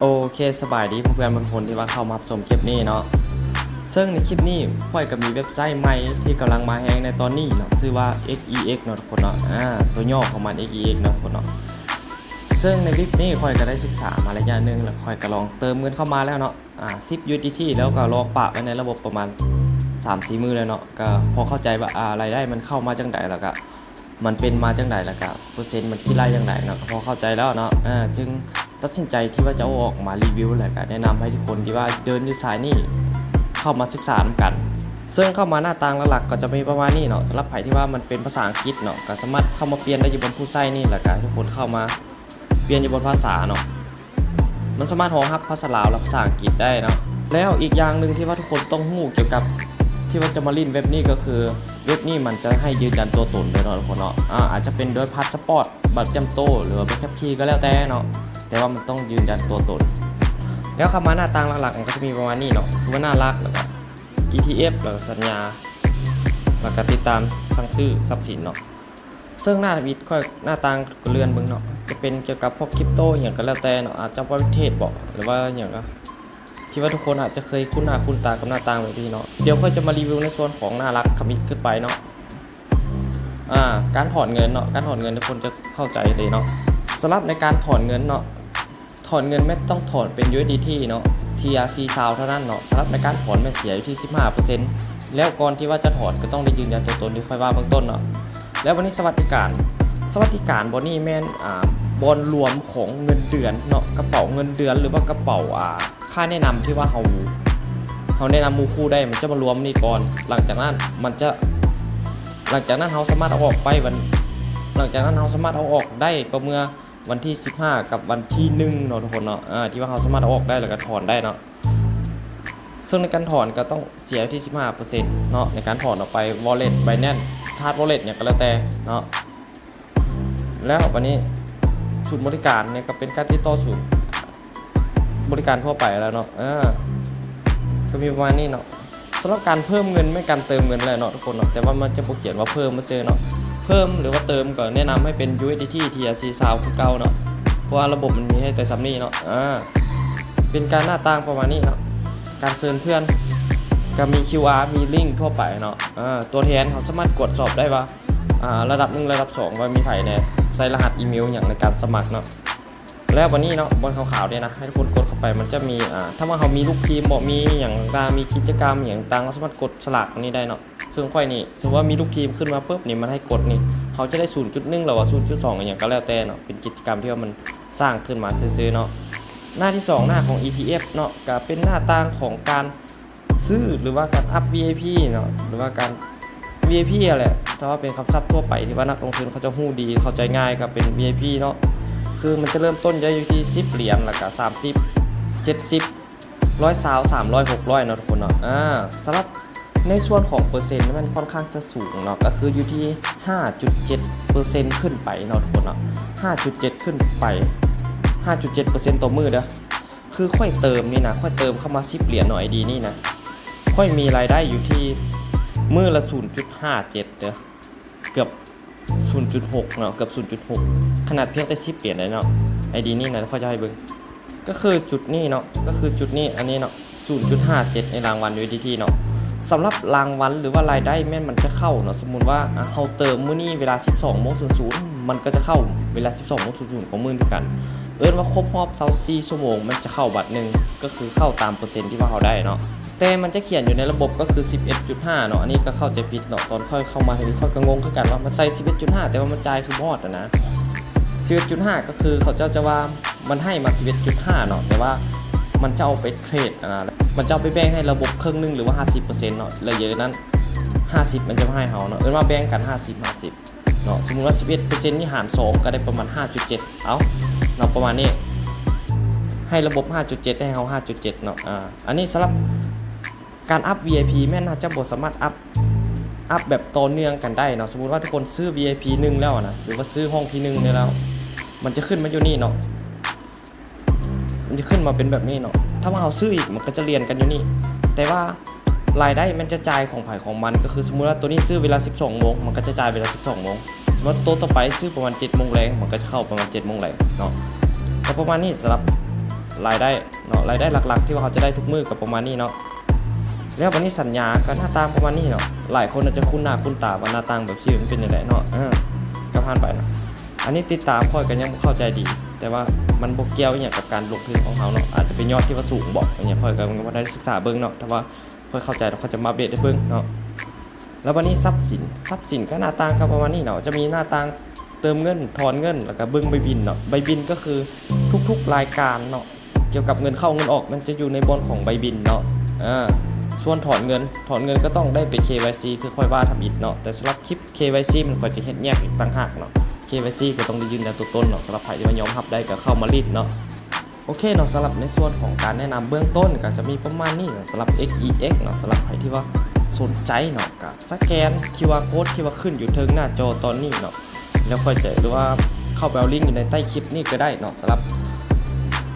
ໂອເຄ ສະບາຍດີເພື່ອນໆທຸກຄົນທີ່ວ່າເຂົ້າມາຮັບຊົມຄລິບນີ້ເນາະ. ເຊິ່ງໃນຄລິບນີ້ຂ້ອຍກໍມີເວັບໄຊໃໝ່ທີ່ກຳລັງມາແຮງໃນຕອນນີ້ເນາະ, ຊື່ວ່າ ເອັກອີເອັກ ເນາະທຸກຄົນເນາະ. ອາ ຕົວຫຍໍ້ຂອງມັນ ເອັກອີເອັກ ເນາະທຸກຄົນເນາະ. ເຊິ່ງໃນຄລິບນີ້ຂ້ອຍກໍໄດ້ສຶກສາມາໄລຍະໜຶ່ງ ແລ້ວຂ້ອຍກໍລອງເຕີມເງິນເຂົ້າມາແລ້ວເນາະ ອາ ສິບ ຢູເອສດີທີ ແລ້ວກໍລອງປະໄວ້ໃນລະບົບປະມານສາມສີ່ມື້ແລ້ວເນາະ. ກໍພໍເຂົ້າໃຈວ່າ ອາ ລາຍໄດ້ມັນເຂົ້າມາຈັ່ງໃດ ແລ້ວກໍ ມັນເປັນມາຈັ່ງໃດ ແລ້ວກະເປີເຊັນມັນຄິດໄລ່ຈັ່ງໃດເນາະ, ກໍພໍເຂົ້າໃຈແລ້ວເນາະ. ເອີ ຈຶ່ງຕັດສິນໃຈທີ່ວ່າຈະເອົາອອກມາຣີວິວ ແລ້ວກະແນະນຳໃຫ້ທຸກຄົນທີ່ວ່າເດີນຢູ່ສາຍນີ້ເຂົ້າມາສຶກສານຳກັນ. ເຊິ່ງເຂົ້າມາໜ້າຕ່າງຫຼັກໆກໍຈະມີປະມານນີ້ເນາະ. ສຳລັບໃຜທີ່ວ່າມັນເປັນພາສາອັງກິດເນາະ ກໍສາມາດເຂົ້າມາປ່ຽນໄດ້ຢູ່ບ່ອນຜູ້ໃຊ້ນີ້ ແລ້ວກະໃຫ້ທຸກຄົນເຂົ້າມາປ່ຽນຢູ່ບ່ອນພາສາເນາະ. ມັນສາມາດຮອງຮັບພາສາລາວ ແລະ ພາສາອັງກິດໄດ້ເນາະ. ແລ້ວອີກຢ່າງໜຶ່ງທີ່ວ່າທຸກຄົນຕ້ອງຮູ້ກ່ຽວກັບທີ່ວ່າຈະມາຫຼິ້ນເວັບນີ້ ກໍຄືເວັບນີ້ມັນຈະໃຫ້ຢືນຢັນຕົວຕົນເດີເນາະທຸກຄົນເນາະ. ອາ ອາດຈະເປັນໂດຍພາສປອດ, ບັດປະຈຳໂຕ ຫຼືວ່າໃບຂັບຂີ່ກໍແລ້ວແຕ່ເນາະ, ແຕ່ວ່າມັນຕ້ອງຢືນຢັນຕົວຕົນ. ແລ້ວເຂົ້າມາໜ້າຕ່າງຫຼັກໆ ມັນກໍຈະມີປະມານນີ້ເນາະ, ຄືວ່າໜ້າຫຼັກ ແລ້ວກໍ ອີທີເອັຟ ແລ້ວກໍສັນຍາ ແລ້ວກໍຕິດຕາມສັ່ງຊື້ຊັບສິນເນາະ. ເຊິ່ງໜ້າທຳອິດຂ້ອຍ ໜ້າຕ່າງກໍເລື່ອນເບິ່ງເນາະ, ຈະເປັນກ່ຽວກັບພວກຄຣິບໂຕອີ່ຫຍັງກໍແລ້ວແຕ່ເນາະ, ອາດຈະໄປເທຣດບໍ ຫຼືວ່າຫຍັງກໍ ທີ່ວ່າທຸກຄົນອາດຈະເຄີຍຄຸ້ນໜ້າຄຸ້ນຕາກັບໜ້າຕ່າງແບບນີ້ເນາະ. ດຽວຂ້ອຍຈະມາຣີວິວໃນສ່ວນຂອງໜ້າຫຼັກທຳອິດຂຶ້ນໄປເນາະ. ອາ ການຖອນເງິນເນາະ, ການຖອນເງິນທຸກຄົນຈະເຂົ້າໃຈເລີຍເນາະ. ສຳລັບໃນການຖອນເງິນເນາະ ຖອນເງິນແມ່ນຕ້ອງຖອນເປັນ ຢູເອສດີທີ ເນາະ ທີອາຊີຊາວເທົ່ານັ້ນເນາະ. ສຳລັບໃນການຖອນແມ່ນເສຍຢູ່ທີ່ສິບຫ້າເປີເຊັນ ແລ້ວກ່ອນທີ່ວ່າຈະຖອນກໍຕ້ອງໄດ້ຢືນຢັນຕົວຕົນທີ່ຂ້ອຍວ່າເບື້ອງຕົ້ນເນາະ. ແລ້ວບັດນີ້ສະຫວັດດີການ, ສະຫວັດດີການບ່ອນນີ້ແມ່ນ ອາ ບ່ອນລວມຂອງເງິນເດືອນເນາະ, ກະເປົາເງິນເດືອນ ຫຼືວ່າກະເປົາ ອາ ຄ່າແນະນຳທີ່ວ່າເຮົາ ເຮົາແນະນຳໝູ່ຄູ່ໄດ້ ມັນຈະມາລວມນີ້ກ່ອນ. ຫຼັງຈາກນັ້ນມັນຈະ ຫຼັງຈາກນັ້ນເຮົາສາມາດເອົາອອກໄປວັນ ຫຼັງຈາກນັ້ນເຮົາສາມາດເອົາອອກໄດ້ກໍເມື່ອ ວັນທີສິບຫ້າກັບວັນທີໜຶ່ງເນາະທຸກຄົນເນາະ, ອາ ທີ່ວ່າເຮົາສາມາດເອົາອອກໄດ້ ແລ້ວກໍຖອນໄດ້ເນາະ. ເຊິ່ງໃນການຖອນກໍຕ້ອງເສຍທີ່ສິບຫ້າເປີເຊັນເນາະ ໃນການຖອນອອກໄປ ວໍເລັດ ໄບແນນ ທຣາສ ວໍເລັດ ຫຍັງກໍແລ້ວແຕ່ເນາະ. ແລ້ວບັດນີ້ສູນບໍລິການນີ້ກໍເປັນການຕິດຕໍ່ສູນບໍລິການທົ່ວໄປແລ້ວເນາະ, ເອີ ກໍມີປະມານນີ້ເນາະ. ສຳລັບການເພີ່ມເງິນແມ່ນການເຕີມເງິນແຫຼະເນາະທຸກຄົນເນາະ, ແຕ່ວ່າມັນຈະບໍ່ຂຽນວ່າເພີ່ມຊື່ເນາະ. ເພີ່ມ ຫຼືວ່າເຕີມ ກໍແນະນຳໃຫ້ເປັນ ຢູເອສດີທີ ທີອາຊີຊາວ ຄືເກົ່າເນາະ, ເພາະວ່າລະບົບມັນມີໃຫ້ແຕ່ສ່ຳນີ້ເນາະ. ອາ ເປັນການໜ້າຕ່າງປະມານນີ້ເນາະ. ການເຊີນເພື່ອນ ກໍມີຄິວອາ ມີລິ້ງທົ່ວໄປເນາະ. ອາ ຕົວແທນເຮົາສາມາດກວດສອບໄດ້ວ່າ ອາ ລະດັບໜຶ່ງ ລະດັບສອງ ວ່າມີໃຜແດ່ ໃສ່ລະຫັດອີເມວຫຍັງໃນການສະໝັກເນາະ. ແລ້ວບັດນີ້ເນາະ ບ່ອນຂາວໆນີ້ນະ ໃຫ້ທຸກຄົນກົດເຂົ້າໄປ ມັນຈະມີ ອາ ຖ້າວ່າເຮົາມີລູກທີມບໍ ມີຫຍັງຕ່າງ ມີກິດຈະກຳຫຍັງຕ່າງ ເຮົາສາມາດກົດສະຫຼາກອັນນີ້ໄດ້ເນາະ. ເຄື່ອງຂ້ອຍນີ້ ສົມມຸດວ່າມີລູກທີມຂຶ້ນມາປຶບນີ້ ມັນໃຫ້ກົດນີ້ ເຮົາຈະໄດ້ສູນຈຸດໜຶ່ງ ຫຼືວ່າສູນຈຸດສອງ ອີ່ຫຍັງກໍແລ້ວແຕ່ເນາະ, ເປັນກິດຈະກຳທີ່ວ່າມັນສ້າງຂຶ້ນມາຊື່ໆເນາະ. ໜ້າທີສອງ ໜ້າຂອງ ອີ ທີ ເອັຟ ເນາະ ກໍເປັນໜ້າຕ່າງຂອງການ ຊື້ ຫຼືວ່າການອັບ ວີ ໄອ ພີ ເນາະ ຫຼືວ່າການ ວີ ໄອ ພີ ຫັ້ນແຫຼະ, ແຕ່ວ່າເປັນຄຳສັບທົ່ວໄປທີ່ວ່ານັກລົງທຶນເຂົາເຈົ້າຮູ້ດີ ເຂົ້າໃຈງ່າຍ ກໍເປັນ ວີ ໄອ ພີ ເນາະ. ຄືມັນຈະເລີ່ມຕົ້ນໄດ້ຢູ່ທີ່ສິບຫຼຽນ ແລ້ວກໍສາມສິບ ເຈັດສິບ ຮ້ອຍຊາວ ສາມຮ້ອຍ ຫົກຮ້ອຍ ເນາະທຸກຄົນເນາະ. ອາ ສຳລັບໃນສ່ວນຂອງເປີເຊັນ ມັນຂ້ອນຂ້າງຈະສູງເນາະ, ກໍຄືຢູ່ທີ່ຫ້າຈຸດເຈັດເປີເຊັນຂຶ້ນໄປເນາະທຸກຄົນເນາະ, ຫ້າຈຸດເຈັດຂຶ້ນໄປ ຫ້າຈຸດເຈັດເປີເຊັນຕໍ່ມື້ເດີ. ຄືຂ້ອຍເຕີມນີ້ນະ ຂ້ອຍເຕີມເຂົ້າມາສິບຫຼຽນເນາະ ໄອ ດີ ນີ້ນະ, ຂ້ອຍມີລາຍໄດ້ຢູ່ທີ່ມື້ລະສູນຈຸດຫ້າເຈັດເດີ, ເກືອບສູນຈຸດຫົກເນາະ, ເກືອບສູນຈຸດຫົກ ຂະໜາດພຽງແຕ່ສິບຫຼຽນເດ້ເນາະ, ໄອ ດີ ນີ້ນະ. ຂ້ອຍຈະໃຫ້ເບິ່ງ ກໍຄືຈຸດນີ້ເນາະ, ກໍຄືຈຸດນີ້ ອັນນີ້ເນາະ ສູນຈຸດຫ້າເຈັດ ໃນລາງວັນ ຢູ ເອສ ດີ ທີ ເນາະ. ສຳລັບລາງວັນ ຫຼືວ່າລາຍໄດ້ແມ່ນມັນຈະເຂົ້າເນາະ, ສົມມຸດວ່າ ອາ ເຮົາເຕີມມື້ນີ້ເວລາສິບສອງໂມງສູນສູນ ມັນກໍຈະເຂົ້າເວລາສິບສອງໂມງສູນສູນຂອງມື້ຄືກັນ. ເອີ້ນວ່າຄົບຮອບຊາວສີ່ຊົ່ວໂມງ ມັນຈະເຂົ້າບາດໜຶ່ງ, ກໍຄືເຂົ້າຕາມເປີເຊັນທີ່ວ່າເຮົາໄດ້ເນາະ. ແຕ່ມັນຈະຂຽນຢູ່ໃນລະບົບກໍຄືສິບເອັດຈຸດຫ້າເນາະ, ອັນນີ້ກໍເຂົ້າໃຈຜິດເນາະ. ຕອນຂ້ອຍເຂົ້າມາທາງນີ້ ຂ້ອຍກໍງົງຄືກັນວ່າມັນໃສ່ສິບເອັດຈຸດຫ້າ ແຕ່ວ່າມັນຈ່າຍຄືບໍ່ຮອດຫັ້ນນະ. ສິບເອັດຈຸດຫ້າ ກໍຄືເຂົາເຈົ້າຈະວ່າມັນໃຫ້ມາສິບເອັດຈຸດຫ້າເນາະ, ແຕ່ວ່າມັນຈະເອົາໄປເທຣດ ອາ ມັນຈະເອົາໄປແບ່ງໃຫ້ລະບົບເຄິ່ງໜຶ່ງ ຫຼືວ່າຫ້າສິບເປີເຊັນເນາະ, ແລ້ວເຢີນັ້ນຫ້າສິບມັນຈະມາໃຫ້ເຮົາເນາະ, ເອີ້ນວ່າແບ່ງກັນຫ້າສິບ ຫ້າສິບ ເນາະ. ສົມມຸດວ່າສິບເອັດເປີເຊັນນີ້ຫານສອງ ກໍໄດ້ປະມານຫ້າຈຸດເຈັດ ເອົາເນາະ ປະມານນີ້, ໃຫ້ລະບົບຫ້າຈຸດເຈັດ ໃຫ້ເຮົາຫ້າຈຸດເຈັດເນາະ. ອາ ອັນນີ້ສຳລັບການອັບ ວີ ໄອ ພີ ແມ່ນອາດຈະບໍ່ສາມາດອັບ ອັບແບບຕໍ່ເນື່ອງກັນໄດ້ເນາະ. ສົມມຸດວ່າທຸກຄົນຊື້ ວີ ໄອ ພີ ໜຶ່ງແລ້ວນະ ຫຼືວ່າຊື້ຫ້ອງທີໜຶ່ງໄດ້ແລ້ວ ມັນຈະຂຶ້ນມາຢູ່ນີ້ເນາະ. ມັນຈະຂຶ້ນມາເປັນແບບນີ້ເນາະ. ຖ້າວ່າເຮົາຊື້ອີກ ມັນກໍຈະລຽນກັນຢູ່ນີ້, ແຕ່ວ່າລາຍໄດ້ມັນຈະຈ່າຍຂອງໃຜຂອງມັນ, ກໍຄືສົມມຸດວ່າໂຕນີ້ຊື້ເວລາສິບສອງໂມງ ມັນກໍຈະຈ່າຍເວລາສິບສອງໂມງ, ສົມມຸດໂຕຕໍ່ໄປຊື້ປະມານເຈັດໂມງແລງ ມັນກໍຈະເຂົ້າປະມານເຈັດໂມງແລງເນາະ. ກໍປະມານນີ້ສຳລັບ ລາຍໄດ້ເນາະ ລາຍໄດ້ຫຼັກໆ ທີ່ວ່າເຮົາຈະໄດ້ທຸກມື້ກໍປະມານນີ້ເນາະ. ແລ້ວບັດນີ້ສັນຍາກໍໜ້າຕ່າງປະມານນີ້ເນາະ. ຫຼາຍຄົນອາດຈະຄຸ້ນໜ້າຄຸ້ນຕາວ່າໜ້າຕ່າງແບບຊີ້ມັນເປັນຈັ່ງໃດເນາະ. ເອີ ກໍຜ່ານໄປເນາະ. ອັນນີ້ຕິດຕາມ ຂ້ອຍກໍຍັງບໍ່ເຂົ້າໃຈດີ ແຕ່ວ່າມັນບໍ່ກ່ຽວອີ່ຫຍັງກັບການລົງທຶນຂອງເຮົາເນາະ. ອາດຈະເປັນຍອດທີ່ວ່າສູງບໍ ອັນນີ້ຂ້ອຍກໍຍັງບໍ່ໄດ້ສຶກສາເບິ່ງເນາະ. ຖ້າວ່າຂ້ອຍເຂົ້າໃຈແລ້ວ ຂ້ອຍຈະມາອັບເດດໃຫ້ເບິ່ງເນາະ. ແລ້ວບັດນີ້ຊັບສິນ ຊັບສິນກໍໜ້າຕ່າງກໍປະມານນີ້ເນາະ. ຈະມີໜ້າຕ່າງເຕີມເງິນ ຖອນເງິນ ແລ້ວກໍເບິ່ງໃບບິນເນາະ. ໃບບິນກໍຄືທຸກໆລາຍການເນາະ ກ່ຽວກັບເງິນເຂົ້າເງິນອອກ ມັນຈະຢູ່ໃນບ່ອນຂອງໃບບິນເນາະ. ອາ ສ່ວນຖອນເງິນ ຖອນເງິນກໍຕ້ອງໄດ້ໄປ ເຄວາຍຊີ ຄືຂ້ອຍວ່າທຳອິດເນາະ. ແຕ່ສຳລັບຄລິບ ເຄວາຍຊີ ມັນ ຂ້ອຍຈະເຮັດແຍກອີກຕ່າງຫາກເນາະ. ເຄວາຍຊີ ກໍຕ້ອງໄດ້ຢືນຢັນຕົວຕົນເນາະ. ສຳລັບໃຜທີ່ວ່າຍອມຮັບໄດ້ກໍເຂົ້າມາຫຼິ້ນເນາະ. ໂອເຄເນາະ ສຳລັບໃນສ່ວນຂອງການແນະນຳເບື້ອງຕົ້ນກໍຈະມີປະມານນີ້ເນາະ ສຳລັບ ເອັກອີເອັກ ເນາະ. ສຳລັບໃຜທີ່ວ່າສົນໃຈເນາະ ກໍສະແກນຄິວອາໂຄດທີ່ວ່າຂຶ້ນຢູ່ເທິງໜ້າຈໍຕອນນີ້ເນາະ ແລ້ວຄ່ອຍຈະ ຫຼືວ່າເຂົ້າໄປເອົາລິ້ງຢູ່ໃນໃຕ້ຄລິບນີ້ກໍໄດ້ເນາະ. ສຳລັບ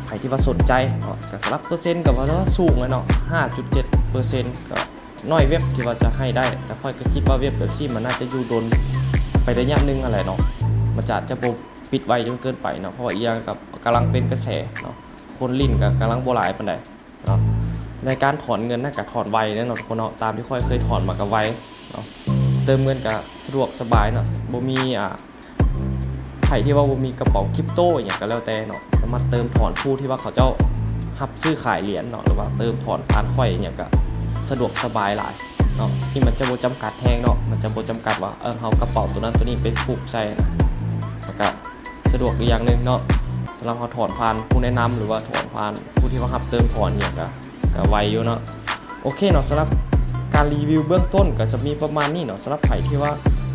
ໃຜທີ່ວ່າສົນໃຈເນາະ ກໍສຳລັບເປີເຊັນກໍວ່າສູງແລ້ວເນາະ ຫ້າຈຸດເຈັດເປີເຊັນ ກໍໜ້ອຍເວັບທີ່ວ່າຈະໃຫ້ໄດ້ ແຕ່ຂ້ອຍກໍຄິດວ່າເວັບແບບຊີ້ມັນໜ້າຈະຢູ່ດົນໄປໄລຍະໜຶ່ງຫັ້ນແຫຼະເນາະ. ມັນຈະ ຈະບໍ່ປິດໄວຈົນເກີນໄປເນາະ ເພາະວ່າອີກຢ່າງກໍກຳລັງເປັນກະແສເນາະ ຄົນຫຼິ້ນກໍກຳລັງບໍ່ຫຼາຍປານໃດເນາະ. ໃນການຖອນເງິນນັ້ນກໍຖອນໄວເດ້ເນາະທຸກຄົນເນາະ. ຕາມທີ່ຂ້ອຍເຄີຍຖອນມາກໍໄວເນາະ ເຕີມເງິນກໍສະດວກສະບາຍເນາະ ບໍ່ມີ ອ່າ ໃຜທີ່ວ່າບໍ່ມີກະເປົາຄຣິບໂຕອີ່ຫຍັງກໍແລ້ວແຕ່ເນາະ ສາມາດເຕີມຖອນຜູ້ທີ່ວ່າເຂົາເຈົ້າຮັບຊື້ຂາຍຫຼຽນເນາະ ຫຼືວ່າເຕີມຖອນຜ່ານຂ້ອຍອີ່ຫຍັງກໍສະດວກສະບາຍຫຼາຍເນາະ. ນີ້ມັນຈະບໍ່ຈຳກັດແຮງເນາະ ມັນຈະບໍ່ຈຳກັດວ່າ ເອີ ເຮົາກະເປົາໂຕນັ້ນໂຕນີ້ໄປຜູກໃສ່ນະ ມັນກະສະດວກອີກຢ່າງໜຶ່ງເນາະ. ສຳລັບເຮົາຖອນຜ່ານຜູ້ແນະນຳ ຫຼືວ່າຖອນຜ່ານຜູ້ທີ່ວ່າຮັບເຕີມຖອນອີ່ຫຍັງກະ ກະໄວຢູ່ເນາະ. ໂອເຄເນາະ ສຳລັບການຣີວິວເບື້ອງຕົ້ນກໍຈະມີປະມານນີ້ເນາະ. ສຳລັບໃຜທີ່ວ່າ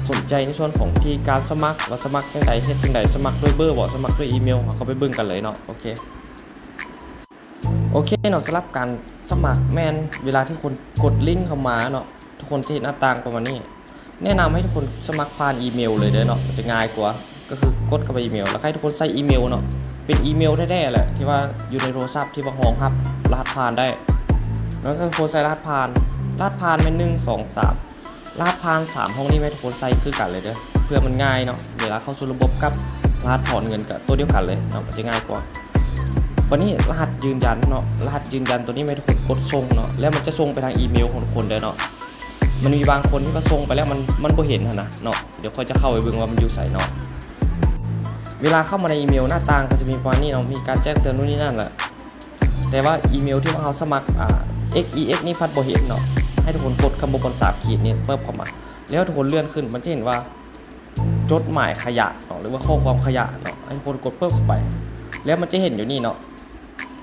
ສົນໃຈໃນສ່ວນຂອງວິທີການສະໝັກ ວ່າສະໝັກຈັ່ງໃດ ເຮັດຈັ່ງໃດ ສະໝັກດ້ວຍເບີບໍ ສະໝັກດ້ວຍອີເມວ ເຮົາກໍໄປເບິ່ງກັນເລີຍເນາະ. ໂອເຄ ໂອເຄເນາະ ສຳລັບການສະໝັກແມ່ນເວລາທີ່ຄົນກົດລິ້ງເຂົ້າມາເນາະ ທຸກຄົນຈະເຫັນໜ້າຕ່າງປະມານນີ້. ແນະນຳໃຫ້ທຸກຄົນສະໝັກຜ່ານອີເມວເລີຍເດີເນາະ ມັນຈະງ່າຍກວ່າ ກໍຄືກົດເຂົ້າໄປອີເມວ ແລ້ວໃຫ້ທຸກຄົນໃສ່ອີເມວເນາະ ເປັນອີເມວແທ້ໆແຫຼະ ທີ່ວ່າຢູ່ໃນໂທລະສັບທີ່ວ່າຮອງຮັບລະຫັດຜ່ານໄດ້. ແລ້ວກໍທຸກຄົນໃສ່ລະຫັດຜ່ານ ລະຫັດຜ່ານແມ່ນ ໜຶ່ງ ສອງ ສາມ ລະຫັດຜ່ານສາມຫ້ອງນີ້ໃຫ້ທຸກຄົນໃສ່ຄືກັນເລີຍເດີ ເພື່ອມັນງ່າຍເນາະ. ເວລາເຂົ້າສູ່ລະບົບກັບລະຫັດຖອນເງິນກໍຕົວດຽວກັນເລີຍເນາະ ມັນຈະງ່າຍກວ່າ. ບັດນີ້ລະຫັດຢືນຢັນເນາະ ລະຫັດຢືນຢັນຕົວນີ້ໃຫ້ທຸກຄົນກົດສົ່ງເນາະ ແລ້ວມັນຈະສົ່ງໄປທາງອີເມວຂອງທຸກຄົນເດີເນາະ. ມັນມີບາງຄົນທີ່ວ່າສົ່ງໄປແລ້ວມັນ ມັນບໍ່ເຫັນຫັ້ນນະເນາະ. ດຽວຂ້ອຍຈະເຂົ້າໄປເບິ່ງວ່າມັນຢູ່ໃສເນາະ. ເວລາເຂົ້າມາໃນອີເມວ ໜ້າຕ່າງກໍຈະມີປະມານນີ້ເນາະ ມີການແຈ້ງເຕືອນໂນ່ນນີ້ນັ້ນແຫຼະ ແຕ່ວ່າອີເມວທີ່ວ່າເຮົາສະໝັກ ອ່າ ເອັກອີເອັກ ນີ້ພັດບໍ່ເຫັນເນາະ. ໃຫ້ທຸກຄົນກົດຄຳວ່າບົນສາມຂີດນີ້ ເປີບເຂົ້າມາ ແລ້ວທຸກຄົນເລື່ອນຂຶ້ນ ມັນຈະເຫັນວ່າຈົດໝາຍຂະຫຍະເນາະ ຫຼືວ່າຂໍ້ຄວາມຂະຫຍະເນາະ. ໃຫ້ທຸກຄົນກົດເປີບເຂົ້າໄປ ແລ້ວມັນຈະເຫັນຢູ່ນີ້ເນາະ.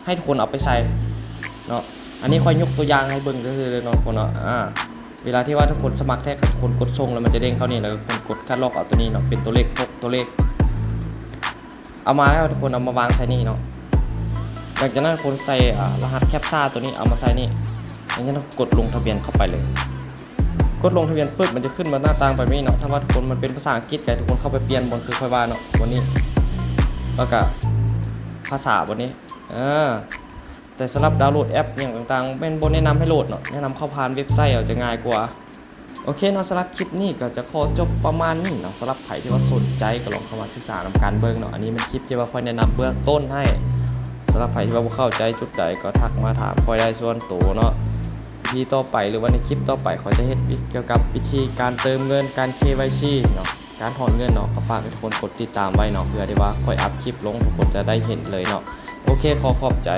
ໃຫ້ທຸກຄົນເອົາໄປໃສ່ເນາະ. ອັນນີ້ຂ້ອຍຍົກຕົວຢ່າງໃຫ້ເບິ່ງຊື່ໆເນາະ ທຸກຄົນເນາະ. ອາ ເວລາທີ່ວ່າທຸກຄົນສະໝັກແທ້ ທຸກຄົນກົດສົ່ງ ແລ້ວມັນຈະເດ້ງເຂົ້ານີ້ ແລ້ວຄົນກົດຄັດລອກເອົາຕົວນີ້ເນາະ ເປັນຕົວເລກ ຫົກຕົວເລກ. ເອົາມາແລ້ວ ທຸກຄົນເອົາມາວາງໃສ່ນີ້ເນາະ. ຫຼັງຈາກນັ້ນ ຄົນໃສ່ ອາ ລະຫັດແຄັບຊາຕົວນີ້ເອົາມາໃສ່ນີ້. ຫຼັງຈາກນັ້ນ ກົດລົງທະບຽນເຂົ້າໄປເລີຍ. ກົດລົງທະບຽນປຶບ ມັນຈະຂຶ້ນມາໜ້າຕ່າງແບບນີ້ເນາະ. ຖ້າວ່າທຸກຄົນມັນເປັນພາສາອັງກິດ ກໍໃຫ້ທຸກຄົນເຂົ້າໄປປ່ຽນບ່ອນ ຄືຂ້ອຍວ່າເນາະ ບ່ອນນີ້ ແລ້ວກະພາສາບ່ອນນີ້. ເອີ ແຕ່ສຳລັບດາວໂຫຼດແອັບຫຍັງຕ່າງໆ ແມ່ນບໍ່ແນະນຳໃຫ້ໂຫຼດເນາະ ແນະນຳເຂົ້າຜ່ານເວັບໄຊເອົາ ຈະງ່າຍກວ່າ. ໂອເຄເນາະ ສຳລັບຄລິບນີ້ກໍຈະຂໍຈົບປະມານນີ້ເນາະ. ສຳລັບໃຜທີ່ວ່າສົນໃຈກໍລອງເຂົ້າມາສຶກສານຳກັນເບິ່ງເນາະ. ອັນນີ້ແມ່ນຄລິບທີ່ວ່າຂ້ອຍແນະນຳເບື້ອງຕົ້ນໃຫ້. ສຳລັບໃຜທີ່ວ່າບໍ່ເຂົ້າໃຈຈຸດໃດກໍທັກມາຖາມຂ້ອຍໄດ້ສ່ວນໂຕເນາະ. ອີພີຕໍ່ໄປ ຫຼືວ່າໃນຄລິບຕໍ່ໄປ ຂ້ອຍຈະເຮັດກ່ຽວກັບວິທີການເຕີມເງິນ ການ ເຄວາຍຊີ ເນາະ ການຖອນເງິນເນາະ. ກໍຝາກໃຫ້ທຸກຄົນກົດຕິດຕາມໄວ້ເນາະ ເພື່ອທີ່ວ່າຂ້ອຍອັບຄລິບລົງ ທຸກຄົນຈະໄດ້ເຫັນເລີຍເນາະ. ໂອເຄ ຂໍຂອບໃຈ.